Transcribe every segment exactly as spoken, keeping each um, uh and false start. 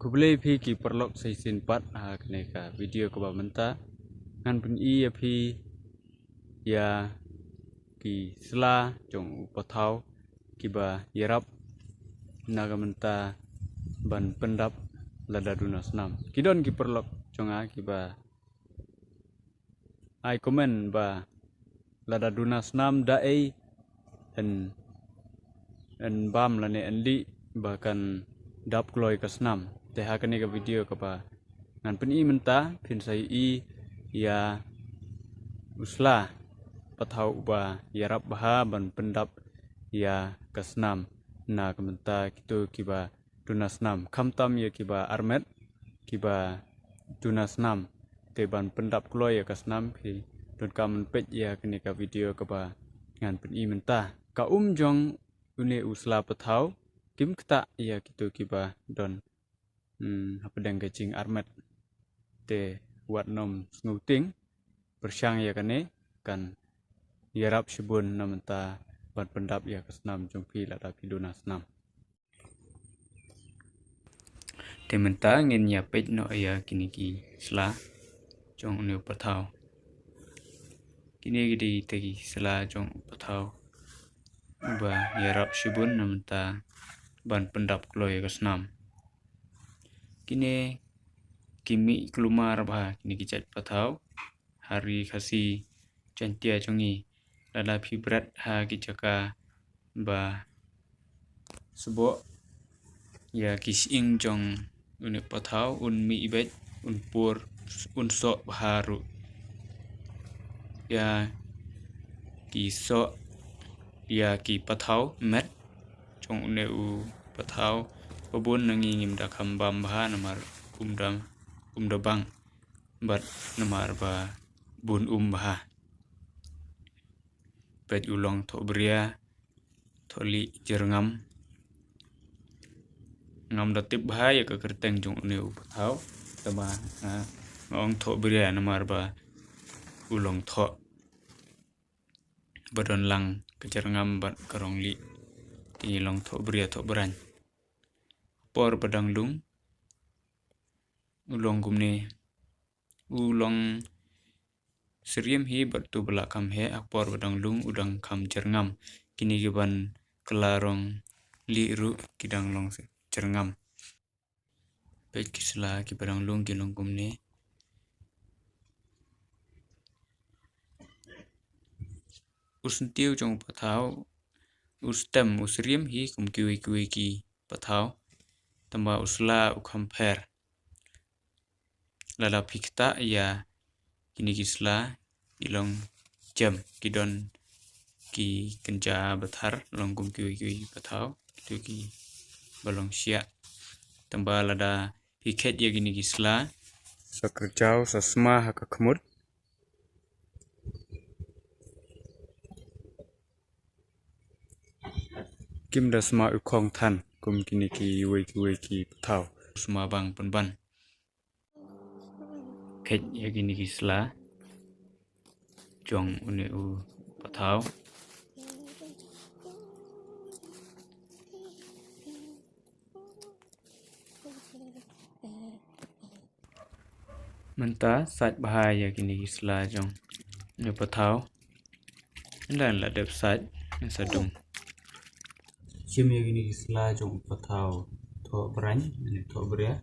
Khublei phi ki paralok sa shisien pat ha kane ka video kaba mynta. Ngan pyni ïa phi ïa ki sla jong u pathaw kiba ïarap na ka bynta ban pyndap lada duna snam. Ki don ki paralok jong nga kiba ai comment ba lada duna snam da ei yn, yn bam lane yn lieh ba kan dap kloi ka snam. Te ha kane ka video kaba ngan pyni mynta phin sa ïohi ïa u sla pathaw uba ïarap bha ban pyndap ïa ka snam na ka bynta kito kiba duna snam, khamtam ïa kiba armet, kiba duna snam. Te ban pyndap kloi ïa ka snam phi donkam ban peit ïa kane ka video kaba ngan pyni mynta. Ka um jong une u sla pathaw kim ktah ïa kito kiba don, hmm, hapdeng ka jingarmet. Te wat nym sngewtieng, pyrshang ïa kane, kan ïarap shibun na bynta ban pyndap ïa ka snam jong phi lada phi duna snam. Te mynta ngin ïa peit noh ïa kine ki sla jong une u pathaw. Kine ki dei kita ki sla jong u pathaw uba ïarap shibun na bynta ban pyndap kloi ïa ka snam. Kine ki mih kulmar bha kine ki jait pathaw ha ri Khasi Jaiñtia jong ngi. Lada phi bret ha ki jaka ba sboh ïa ki sying jong une u pathaw, un mih beit, un pur, un soh bha ruh. Ïa ki soh ïa ki pathaw met jong une u pathaw, ba bun na ngi ngim da kham bam bha namar um da, um da bang bad namar ba bun um bha. Peit u long thohbria, thohlieh jyrngam. Ngam da tip bha ïa ka kyrteng jong une u pathaw, tangba nga, nga ong thohbria namar ba u long thoh ba don lang ka jyrngam bad ka rong lieh. Te ngi long thohbria thohbraiñ. Por ba dang lung u long kumne, u long syriem hi bad tu ba la kham heh, ha por ba dang lung u dang kham jyrngam. Kine ki ban kylla rong lieh ruh ki dang long jyrngam. Peit ki sla kiba dang lung ki long kumne. U syntiew jong u pathaw u stem, u syriem hi kum kiwei kiwei ki pathaw, tangba u sla u kham pher. Lada phi ktah ïa kine ki sla ki long jem, ki don ki kynja bathar, long kum kiwei kiwei ki pathaw, kito kiba long shiah. Tangba lada phi khet ïa kine ki sla, sa kyrjaw, sa sma ha ka khmut. Kim da sma u khong than kum kine kiwei kiwei ki pathaw. Sma bang pynban. Khet ïa kine ki sla jong une u pathaw. Mynta sait bha ïa kine ki sla jong une u pathaw. Ynda la dep sait, ngin sa dung. Shim ïa kine ki sla jong u pathaw thohbraiñ, ne thohbria.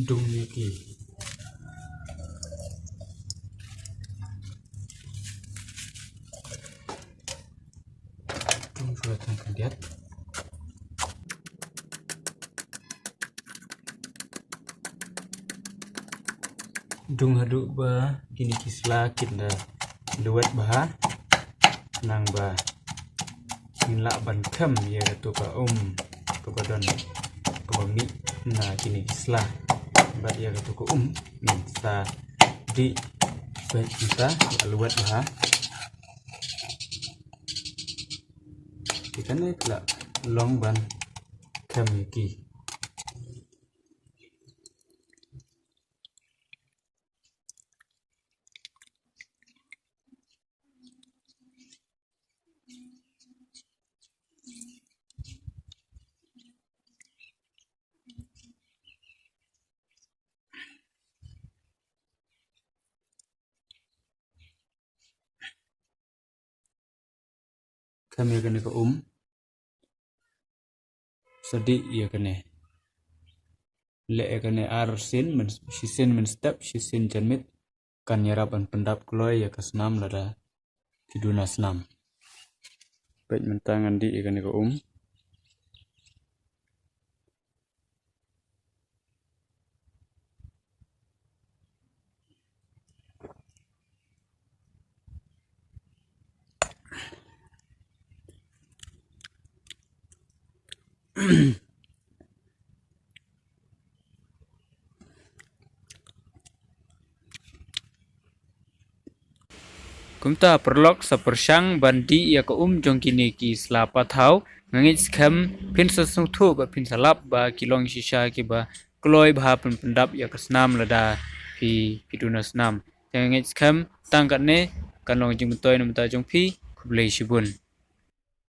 Dung ïa ki. Dung shuwa tang khyndiat. Dung haduh ba kine ki sla kin da lwet bha. Nang ba ngin lah ban khem ïa katu ka um kaba don kaba mih na kine ki sla. Bad ïa katu ka um ngin sa dih bad ngin sa lwet bha. Te kane ka la long ban khem ïa ki. Kham ïa kane ka um. Sa dih ïa kane. Leh ïa kane ar sien, shisien mynstep, shisien janmiet. Kan ïarap ban pyndap kloi ïa ka snam lada phi duna snam. Peit mynta ngan dih ïa kane ka um. Kumta paralok, sa pyrshang ban dih ïa ka um jong kine ki sla pathaw. Nga ngeit skhem phin sa sngewthuh bad phin sa lap ba ki long shisha kiba kloi bha ban pyndap ïa ka snam lada phi, phi duna snam. Te nga ngeit skhem tang katne kan long jingmyntoi na bynta jong phi. Khublei shibun.